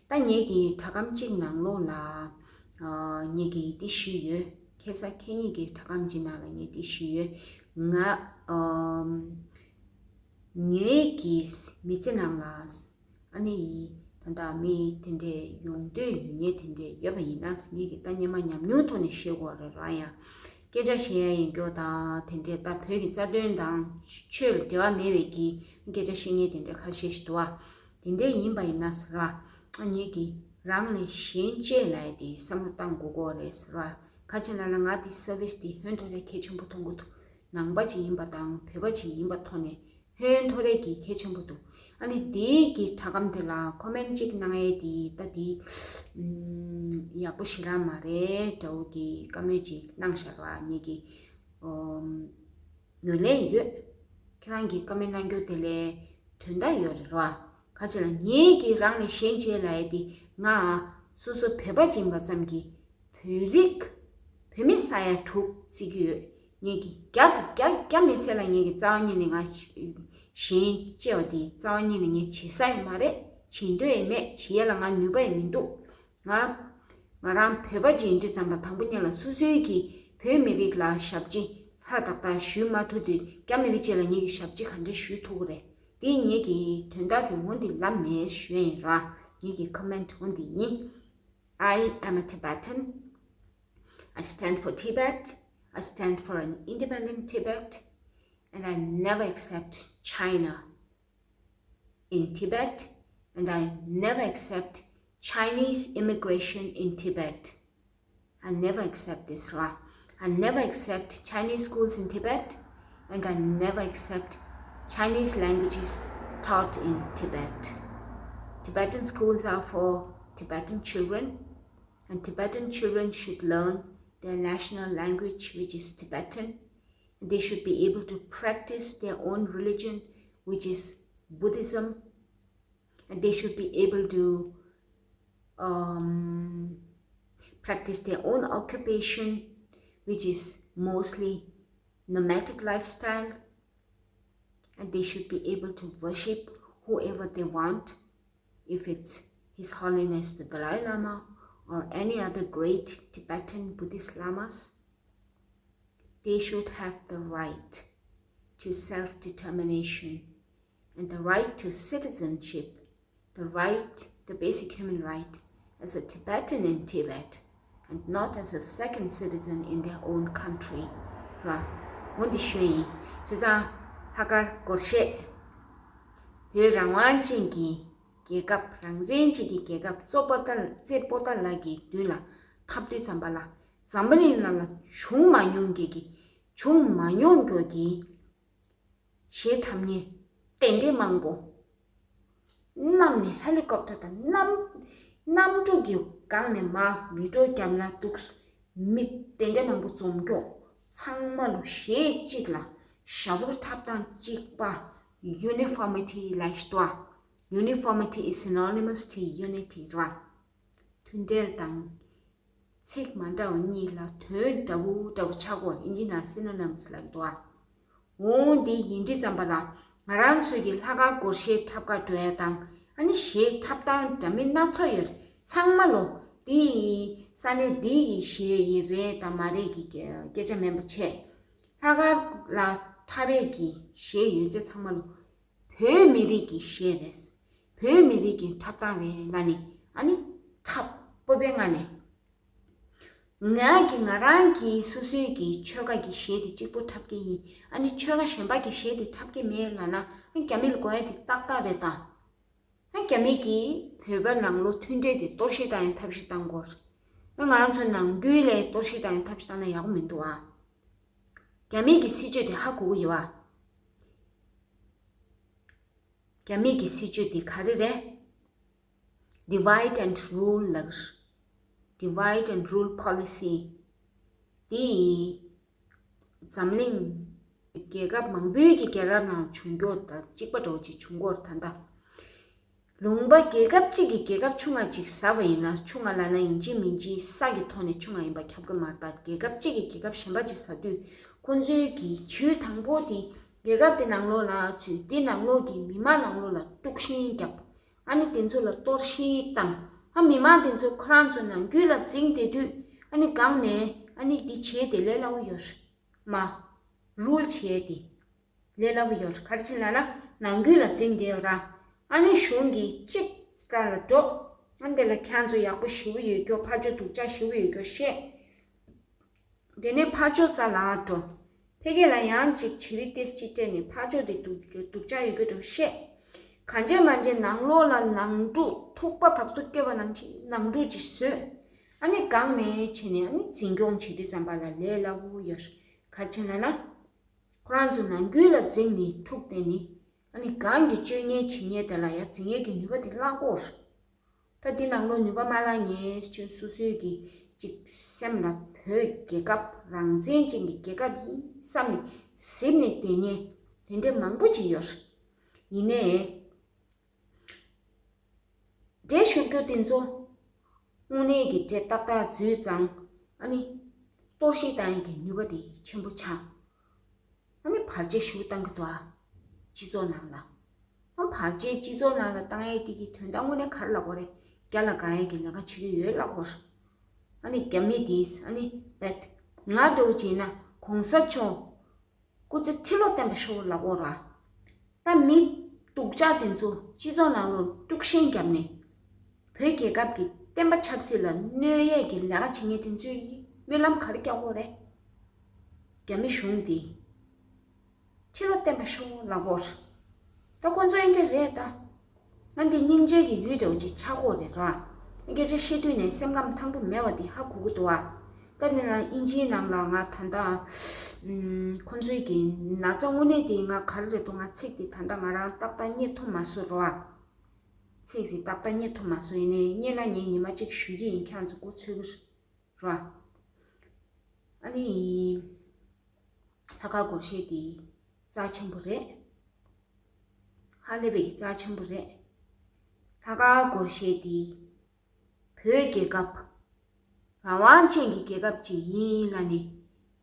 ད་ངེད་ཀྱི་དྲ་སྒམ་གཅིག་ནང་ལོགས་ལ་ཨ་ངེད་ཀྱིས་འདི་ཞུས་ཡོད། ཁ་སང་ཁ་ཉིན་གྱི་དྲ་སྒམ་གཅིག་ནང་ལ་ངས་འདི་ཞུས་ཡོད། ང་ཨམ། ངའི་གི་མི་ཚེ་ནང་ལ་ཨ་ནི་ད་ལྟ་མི་དེ་འདྲས་ཡོང་འདོད་ཡོད་མཁན་དེ་འདྲས་ཡོད་པ་ཡིན་ན། ངེད་ཀྱི་ད་སྔོན་མ་ཉམས་མྱོང་ཐོག་ནས་བཤད་དགོས་རེད་ར། ཡང་སྐད་ཆ་བཤད་ཡ་ཡིན་སྐྱོ་དང་དེ་འདྲས། ད་བོད་ཀྱི་རྩ་དོན་དང་ཆོས་ལ་འབྲེལ་བ་མེད་པའི་གི་སྐད་ཆ་བཤད་མཁན་དེ་འདྲས་ཁ་ཤས་ཤིག་འདུག་ཨ། དེ་འདྲས་ཡིན་པ་ཡིན་ན་ཟེར་ར། ཨ་ངེད་ཀྱི་རང་ལས་གཞན་གཅེས་ལབ་ཡ་དེ་བསམ་བློ་བཏང་དགོས་ཀྱི་རེད་ཟེར་ར། ག་ཅི་ལབ་ན་ང་དེ་སར་བིས་དེ་ཧོན་ཐོར་རེ་གལ་ཆེན་པོ་མཐོང་གི་འདུག་ནང་པ་ཅིག་ཡིན་པ་དང་བོད་པ་ཅིག་ཡིན་པ་ཐོག་ནས་ཧོན་ཐོར་རེ་གི་གལ་ཆེན་པོ་འདུག་ཨ་ནི་དེའི་གི་དྲ་སྒམ་དེ་ལ་ཁོ་མེན་ཊི་ཅིག་གནང་ཡས་དེ་ད་དེ་ཨམ་ཡག་པོ་ཞེ་དྲག་མ་རེད་འདྲ་བོ་གི་བཀའ་མོལ་ཅིག་གནང་ཤག་ར། ངེད་ཀྱི་ཨམ་ངོས་ལེན་ཡོད། ཁྱེད་རང་གི་བཀའ་མོལ་གནང་རྒྱུ་དེ་ལས་དོན་དག་ཡོད་རེད་ར། ག་ཅི་ལ་ངེད་ཀྱི་རང་ལས་གཞན་གཅེས་ལབ་ཡས་དེ་ང་སོ་སོ་བོད་པ་ཅིག་ཡིན་པ་ཙམ་གྱིས་བོད་རིགས་བོད་མི་ས་ཡ་དྲུག་བརྩི་གི་ཡོད། ངེད་ཀྱི་རྒྱ་རྒྱ་རྒྱ་མི་སེར་ལ་ངེད་ཀྱི་རྩ་བ་ཉིད་ནས་ང་གཞན་གཅེས་པ་དེ་རྩ་བ་ཉིད་ནས་ངས་བྱེད་ས་ཡང་མ་རེད། བྱེད་འདོད་ཡང་མེད། བྱེད་ཡ་ལ་ང་ནུས་པ་ཡང་མི་འདུག་ང་ང་རང་བོད་པ་ཅིག་ཡིན་དུས་ཙམ་པ་དང་པོ་ཉིད་ལ་སོ་སོའི་གི་བོད་མི་རིགས་ལ་ཞབས་ཕྱི་ཧ་ཏག་ཏག་ཞུ་མ་ཐུབ་དུས་རྒྱ་མི་རིགས་ཅིག་ལ་ངེད་ཀྱི་ཞབས་ཕྱི་ག་འདྲ་ཞུ་ཐུབ་ཀྱི་རེད། དེ་ངེད་ཀྱི་དོན་དག་དེ་འོ་འདི་ལབ་མེད་ཞུ་ཡ་ཡིན་ར། ངེད་ཀྱི་ཁོ་མེན་ཊི་འོ་འདི་ཡིན། I am a Tibetan. I stand for Tibet. I stand for an independent Tibet. and I never accept China in Tibet, and I never accept Chinese immigration in Tibet. I never accept this, right? I never accept Chinese schools in Tibet, and I never accept Chinese languages taught in Tibet. Tibetan schools are for Tibetan children, and Tibetan children should learn their national language, which is Tibetan. They should be able to practice their own religion, which is Buddhism, and they should be able to um, practice their own occupation, which is mostly nomadic lifestyle, and they should be able to worship whoever they want, if it's His Holiness the Dalai Lama or any other great Tibetan Buddhist lamas. They should have the right to self-determination and the right to citizenship, the right, the basic human right, as a Tibetan in Tibet and not as a second citizen in their own country. ར། འོན་ཏེ་ཞུ་ཡིན། བྱས་ཙང་ལྷག་དཀར་སྒོར་གཞས། བོད་རང་དབང་ཅན་གྱི་རྒྱལ་ཁབ། རང་བཙན་ཅན་གྱི་རྒྱལ་ཁབ་གཙོ་པོ་ཏཱ་རྩེ་པོ་ཏཱ་ལ་གི་མདུན་ལ་འཐབ་དུས་ཙམ་པ་ལ། འཛམ་བུ་གླིང་ནང་ལ་བྱུང་མ་མྱོང་མཁན་གྱི། བྱུང་མ་མྱོང་མཁན་གྱི་གཞས་འཁྲབ་མཁན་དེ་འདྲའི་མང་པོ། གནམ་ནས་ཧེ་ལི་ཀོབ་ཊར་དང་གནམ། གནམ་གྲུ་གི་སྒང་ནས་མར་བི་ཌི་ཡོ་བརྒྱབ་ན་འདུག་མི་དེ་འདྲའི་མང་པོ་འཛོམས་ཀྱོག་ཚང་མ་ལོ་གཞས་གཅིག་ལ་ཞྭ་ཕོར་འཁྲབ་སྟངས་གཅིག་པ། Uniformity ལབ་ཤེས་ཏོ། Uniformity is synonymous to unity རེད་བ། མཐུན་སྒྲིལ་དང་། ཚིག་མ་འདྲ་བ་གཉིས་ལ་དོན་འདྲ་བོ་འདྲ་བོ་ཆགས་ཀྱོག་ཨིན་ཇི་ནང་synonyms ལབ་ཀྱི་འདུག་ཨ། འོ་འདི་ཡིན་དུས་ཙམ་པ་ལ་ང་རང་ཚོའི་གི་ལྷག་དཀར་སྒོར་གཞས་འཁྲབ་གར་འགྲོ་ཡ་དང་། ཨ་ནི་གཞས་འཁྲབ་སྟངས་འདྲ་མིན་སྣ་ཚོགས་ཡོད་རེད། ཚང་མ་ལོ་འདི་ཡི་ས་གནས་འདི་ཡི་གཞས་ཡིན་རེད་དང་མ་རེད་ཀྱི་སྐད་ཆ་མིན་པ་བྱས། ལྷག་དཀར་ལ་འཁྲབ་པའི་གི་གཞས་ཡོད་ཚད་ཚང་མ་ལོ་བོད་མི་རིགས་ཀྱི་གཞས་རེད། བོད་མི་རིགས་ཀྱི་འཁྲབ་སྟངས་རེད་ལབ་ནས། ཨ་ནི་འཁྲབ་སྤོབས་པའི་ངང་ནས། ང་གི་ང་རང་གི་སོ་སོའི་གི་ཆོལ་ཁ་གི་གཞས་དེ་གཅིག་པོ་འཁྲབ་ཀྱི་ཡིན། ཨ་ནི་ཆོལ་ཁ་གཞན་པ་གི་གཞས་དེ་འཁྲབ་ཀྱི་མེད་ལབ་ན། ཨ་རྒྱ་མི་ལ་གོ་ཡ་དེ་ཏག་ཏག་རེད་ད། ཨ་རྒྱ་མི་གིས་བོད་པ་ནང་ལོགས་མཐུན་སྒྲིལ་དེ་གཏོར་བཤིག་བཏང་ཡ་ཐབས་ཤེས་བཏང་གི་ཡོད་རེད། ཨ་ང་རང་ཚོ་ནང་ཁུལ་ལ་གཏོར་བཤིག་བཏང་ཡ་ཐབས་ཤེས་བཏང་ན་ཡག་པོ་མི་འདུག་ཨ། རྒྱ་མི་གི་སྲིད་བྱུས་དེ་ཧ་གོ་གི་ཡོད་ཨ། རྒྱ་མི་གི་སྲིད་བྱུས་དེ་ག་རེ་རེད། Divide and rule ལབ། Divide and rule policy དེ་འཛམ་གླིང་རྒྱལ་ཁབ་མང་པོའི་གི་རྒྱལ་རབས་ནང་བྱུང་ཀྱོག་དང་གཅིག་པ་འདྲ་བོ་ཅིག་བྱུང་ཀྱོག་རེད་ད་ལྟ། ལུང་པ་རྒྱལ་ཁབ་གཅིག་གིས་རྒྱལ་ཁབ་ཆུང་ང་ཅིག་ཟ་བ་ཡིན་ན། ཆུང་ང་ལབ་ན་ཡིན་གཅིག་མིན་གཅིག་ས་གི་ཐོག་ནས་ཆུང་ང་ཡིན་པ་ཁྱབ་ཀྱི་མ་རེད་ད། རྒྱལ་ཁབ་གཅིག་གིས་རྒྱལ་ཁབ་གཞན་པ་ཅིག་ཟ་དུས། ཁོང་ཚོའི་གི་ཇུས་དང་པོ་དེ་རྒྱལ་ཁབ་དེ་ནང་ལོགས་ལ་ཚུད། དེ་ནང་ལོགས་ཀྱི་མི་མང་ནང་ལོགས་ལ་དཀྲུག་ཤིང་བརྒྱབ། ཨ་ནི་དེ་ཚོ་ལ་གཏོར་བཤིག་བཏང་། ཨ་མི་མང་དེ་ཚོ་ཁོ་རང་ཚོ་ནང་ཁུལ་ལ་འཛིང་བསྡད་དུས། ཨ་ནི་སྒང་ནས་ཨ་ནི་འདི་བྱས་ཏེ་ལས་སླ་བོ་ཡོད་རེད་མ། རུལ་བྱས་ཏེ་ལས་སླ་བོ་ཡོད་རེད། ག་རེ་བྱས་ལབ་ན་ནང་ཁུལ་ལ་འཛིང་བསྡད་ཡོད་ར། ཨ་ནི་གཞུང་གིས་གཅིག་ལྟར་ལ་འགྲོ། ཨ་འདི་ལ་ཁྱེད་ཚོ་ཡག་པོ་ཞེ་པོ་ཡོད་ཀྱོག་ཕར་ཕྱོགས་སྡུག་ཅག་ཞེ་པོ་ཡོད་ཀྱོག་བཤད། དེ་ནས་ཕར་ཕྱོགས་རྩ་ལ་འགྲོ། ཕ་གི་ལ་ཡང་ཅིག་བྱི་རིལ་ཏོག་ཙམ་ཅིག་སྤྲད་ནས་ཕར་ཕྱོགས་དེ་སྡུག་སྡུག་ཅག་ཡོད་ཀྱོག་འགྲོ་བཤད། གང་བྱས་མ་བྱས་ནང་ལོགས་ལ་ནང་འཁྲུག་ཐུག་པ་བར་དུ་སྐྱེ་བ་ནང་ཅིག་ནང་འཁྲུག་ཅིག་བཟོས། ཨ་ནི་སྒང་ནས་བྱས་ནས་ཨ་ནི་འཛིང་སྐྱོང་བྱེད་དུས་ཙམ་པ་ལ་ལས་སླ་བོ་ཡོད་རེད། ག་རེ་བྱས་ལབ་ན། ཁོ་རང་ཚོ་ནང་ཁུལ་ལ་འཛིང་ནས་འཁྲུག་བསྡད་ནས། ཨ་ནི་སྒང་གི་སྤྱོད་ངན་བྱེད་མཁན་དེ་ལ་ཡ་འཛིང་ཡས་ཀྱི་ནུས་པ་དེ་བརླག་གོ་རེད། ད་འདི་ནང་ལོགས་ནུས་པ་མ་བརླག་མཁན་ཅིག་སོ་སོའི་གི་ཅིག་སེམས་ལ་བོད་རྒྱལ་ཁབ་རང་བཙན་ཅན་གྱི་རྒྱལ་ཁབ་ཡིན་བསམ་ནས་གཟིབ་ནས་བསྡད་མཁན་དེ་འདྲ་མང་པོ་ཅིག་ཡོད་རེད། ཡིན་ནའི། འདྲེ་ཤོར་རྒྱུ་དེ་ཚོ་དངོས་གནས་ཀྱི་འདྲེ་ཏག་ཏག་འཛུལ་ཙང་། ཨ་ནི་གཏོར་བཤིག་བཏང་ཡག་གི་ནུས་པ་དེ་ཆེན་པོ་ཆགས། ཨ་ནི་བར་ཆད་ཞེ་པོ་བཏང་གི་འདུག་ཨ། སྤྱི་ཚོགས་ནང་ལ། ཨ་བར་ཆད་སྤྱི་ཚོགས་ནང་ལ་བཏང་ཡག་དེ་གི་དོན་དག་དངོས་གནས་ག་རེ་ལབ་དགོས་རེད། རྒྱ་ལ་དགའ་ཡག་གི་ལས་ཀ་བྱེད་ཀྱི་ཡོད་ལབ་དགོས་རེད། ཨ་ནི་རྒྱ་མི་དེས་ཨ་ནི་བེད། ང་འདྲ་བོ་བྱས་ན་གོང་ས་མཆོག་སྐུ་ཚེ་ཁྲི་ལོ་བརྟན་པར་ཤོག་ལབ་དགོས་ར། ད་མི་སྡུག་ཅག་དེ་ཚོ་སྤྱི་ཚོགས་ནང་ལོགས་དཀྲུག་ཤིང་བརྒྱབ་ནས། བོད་རྒྱལ་ཁབ་ཀྱི་བསྟན་པ་ཆབ་སྲིད་ལ་གནོད་ཡས་ཀྱི་ལས་ཀ་བྱེད་མཁན་དེ་ཚོའི་སྨོན་ལམ་ག་རེ་རྒྱག་དགོས་རེད། རྒྱ་མི་གཞུང་དེ་ ཁྲི་ལོ་བརྟན་པ་ཤོག་ལབ་དགོས། ད་ཁོ་ཚོ་ཨེ་འདྲ་རེད་ད། ང་འདི་སྙིང་རྗེ་གི་ཡུལ་འདྲ་བོ་ཅིག་ཆགས་ཀྱི་ཡོད་རེད་ར། སྐད་ཆ་བཤད་དུས་ནས་སེམས་ཁམས་ཐང་པོ་མེད་པ་འདི་ཧ་གོ་གི་འདུག་ཨ། ད་ནི་ན་ཨིན་ཇིའི་ནང་ལ་ང་ད་ལྟ་ཨམ། ཁོ་ཚོའི་གི་ན་ཚ་དངོས་གནས་དེ་ང་ག་རེ་རེད་འདུག་ང་ཚིག་དེ་ད་ལྟ་ང་རང་ཏག་ཏག་རྙེད་ཐུབ་མ་སོང་ར། ཚིག་དེ་ཏག་ཏག་རྙེད་ཐུབ་མ་སོང་། ཡིན་ནའི་རྙེད་ན་ངས་ཉི་མ་གཅིག་ཞུ་གི་ཡིན། ཁྱེད་རང་ཚོ་མགོ་ཚོད་ཀྱི་རེད་ར། ཨ་ནི། ལྷག་དཀར་སྒོར་གཞས་དེ་རྩ་ཆེན་པོ་རེད། ཧ་ལས་པའི་གི་རྩ་ཆེན་པོ་རེད། ལྷག་དཀར་སྒོར་གཞས་དེ་བོད་རྒྱལ་ཁབ་རང་དབང་ཅན་གྱི་རྒྱལ་ཁབ་ཅིག་ཡིན་ལབ་ནས་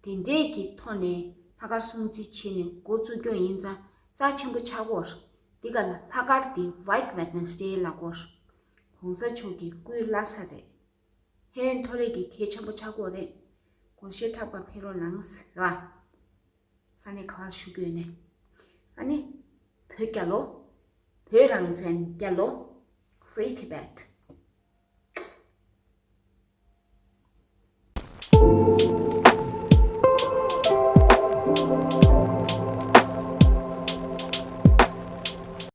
དེ་འདྲས་ཀྱི་ཐོག་ནས་ལྷག་དཀར་སྲུང་བརྩི་བྱས་ནས་འགོ་བཙུགས་རྒྱུ་ཡིན་ཙང་རྩ་ཆེན་པོ་ཆགས་ཀྱི་ཡོད་རེད། འདི་ག་ལ་ལྷག་དཀར་དེ་White Wednesday་ལབ་ཀྱི་ཡོད་རེད། གོང་ས་མཆོག་གི་སྐུའི་བླ་གཟའ་རེད། ཧེ་མཐོ་རིས་ཀྱི་གལ་ཆེན་པོ་ཆགས་ཀྱི་ཡོད་རེད། སྒོར་གཞས་འཁྲབ་པར་ཕེབས་རོགས་གནང་ཟེར་བ། ས་གནས་ག་བར་བཞུགས་ཡོད་ནས། ཨ་ནི། བོད་རྒྱལ་ལོ། བོད་རང་བཙན་རྒྱལ་ལོ། Free Tibet།